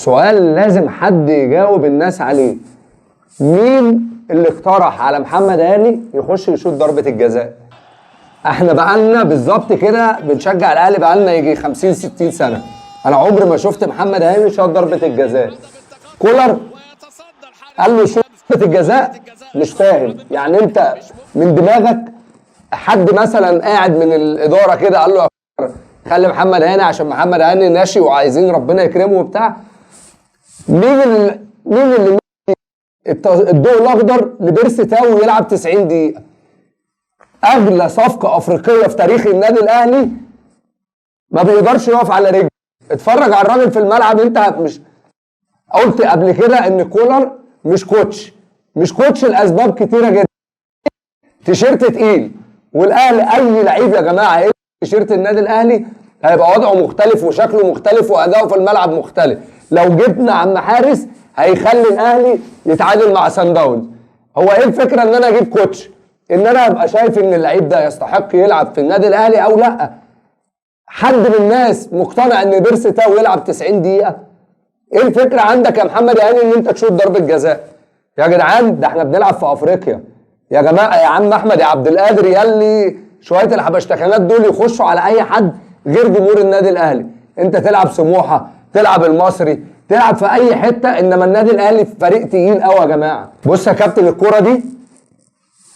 سؤال لازم حد يجاوب الناس عليه. مين اللي اقترح على محمد هاني يخش يشوط ضربة الجزاء؟ احنا بقالنا بالظبط كده بنشجع الاهلي بقالنا يجي 50 60 سنة، انا عمري ما شفت محمد هاني شاط ضربة الجزاء. كولر قال له شوط ضربة الجزاء، مش فاهم يعني انت من دماغك حد مثلا قاعد من الادارة كده قال له يا خلي محمد هاني عشان محمد هاني ناشي وعايزين ربنا يكرمه وبتاع. مين اللي الضوء الاخضر لبيرسي تاو يلعب 90 دقيقة؟ اغلى صفقة افريقية في تاريخ النادي الاهلي ما بيقدرش يقف على رجله. اتفرج على الراجل في الملعب. انت مش قلت قبل كده ان كولر مش coach؟ مش coach لاسباب كتيرة جدا. تيشيرت تقيل، والاهلي اي لعيب يا جماعة هيلبس تيشيرت النادي الاهلي هيبقى وضعه مختلف وشكله مختلف واداؤه في الملعب مختلف. لو جبنا عم حارس هيخلي الاهلي يتعادل مع سان داونز. هو ايه الفكرة ان انا اجيب coach؟ ان انا ابقى شايف ان اللعيب ده يستحق يلعب في النادي الاهلي او لا. حد من الناس مقتنع ان بيرسي تاو يلعب 90 دقيقة؟ ايه الفكرة عندك يا محمد هاني ان انت تشوط ضربه جزاء؟ يا جدعان ده احنا بنلعب في افريقيا يا جماعة. يا عم احمد يا عبد القادر، ياللي شوية الحبشتكنات دول يخشوا على اي حد غير جمهور النادي الاهلي. انت تلعب سموحه، تلعب المصري، تلعب في اي حته، انما النادي الاهلي فريق تقيل قوي يا جماعة. بص يا كابتن، الكورة دي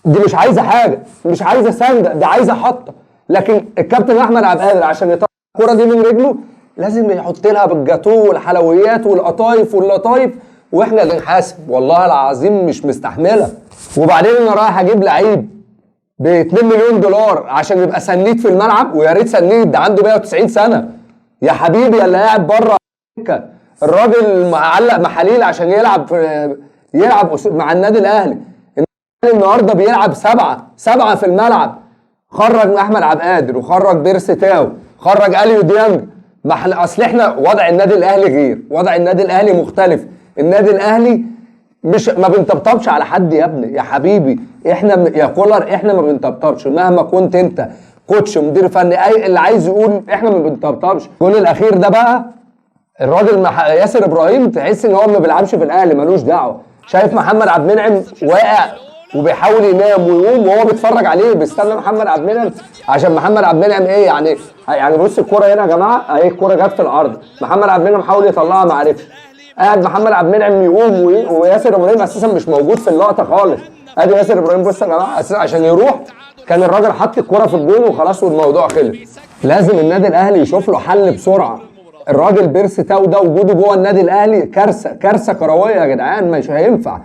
مش عايزه حاجة، مش عايزه سنده، دي عايزه حطه. لكن الكابتن احمد عبد القادر عشان يطلع الكورة دي من رجله لازم يحط لها بالجاتوه والحلويات والقطايف واللطايف، واحنا اللي نحاسب. والله العظيم مش مستحمله. وبعدين انا رايح اجيب لعيب ب 2 مليون دولار عشان يبقى سنيد في الملعب، ويا ريت سنيد، ده عنده 190 سنة يا حبيبي اللي قاعد بره. الراجل معلق محاليل عشان يلعب مع النادي الاهلي. النهارده بيلعب سبعة سبعة في الملعب. خرج احمد عبد القادر وخرج بيرسي تاو، خرج اليو ديانج. ما احنا اصل احنا وضع النادي الاهلي غير وضع النادي الاهلي مختلف. النادي الاهلي مش ما بنطبطبش على حد يا ابني يا حبيبي. احنا يا كولر احنا ما بنطبطبش مهما كنت انت coach مدير فني اي اللي عايز يقول، احنا ما بنطبطبش. الجول الاخير ده بقى الراجل ياسر ابراهيم تحس ان هو ما بيلعبش في الاهلي، ملوش دعوه. شايف محمد عبد المنعم واقع وبيحاول ينام ويقوم وهو بيتفرج عليه، بيستنى محمد عبد المنعم عشان محمد عبد المنعم ايه يعني بص الكورة هنا يا جماعة، اهي الكورة جت في الارض، محمد عبد المنعم حاول يطلعها ما عرفش. قاعد محمد عبد المنعم يقوم وياسر ابراهيم اساسا مش موجود في اللقطة خالص. ادي ياسر ابراهيم، بص يا جماعة، اساسا عشان يروح كان الراجل حط الكورة في الجون وخلاص والموضوع خلص. لازم النادي الاهلي يشوف له حل بسرعة. الراجل بيرسي تاو ده وجوده جوه النادي الاهلي كارثة، كارثة كروية يا جدعان، مش هينفع.